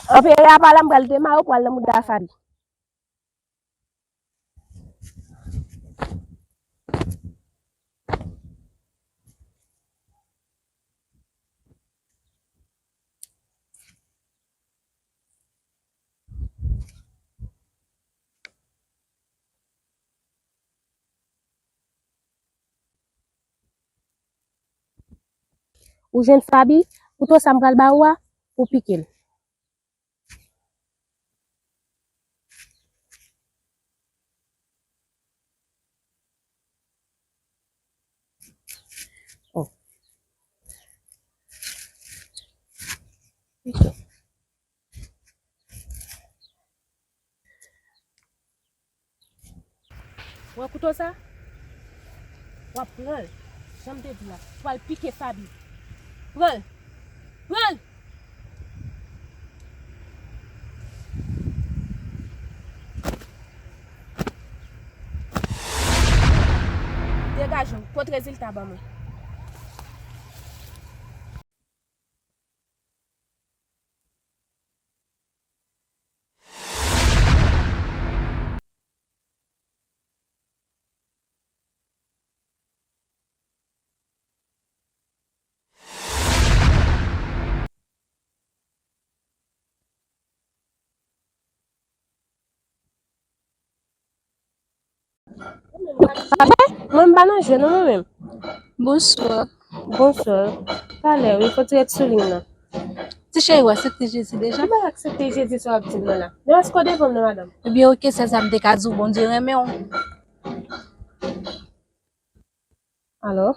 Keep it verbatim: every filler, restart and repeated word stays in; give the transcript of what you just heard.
Anperè a pa la, m pral demare, ou pral nan mouda Fabi. Ou jwenn Fabi, kouto sa m pral ba ou a, ou pike l. Oh. Wè kouto sa? W ap pran l. Jan m te di w la. W al pike Fabi. Pran l. Pran l! Degaje w. Pot rezilta ban mwen. Papa, mwen m pa nan jwe non mwen menm. Bonswa. Bonswa. Talè wi, fò w ti ret sou liy nan. Ti cheri, w aksepte Jezi deja? Mwen aksepte Jezi sa w ap di m nan la. Men èske w devan m nan, madanm? Ebyen, oke, sèl sa m te ka di w, Bondye renmen w. Alò?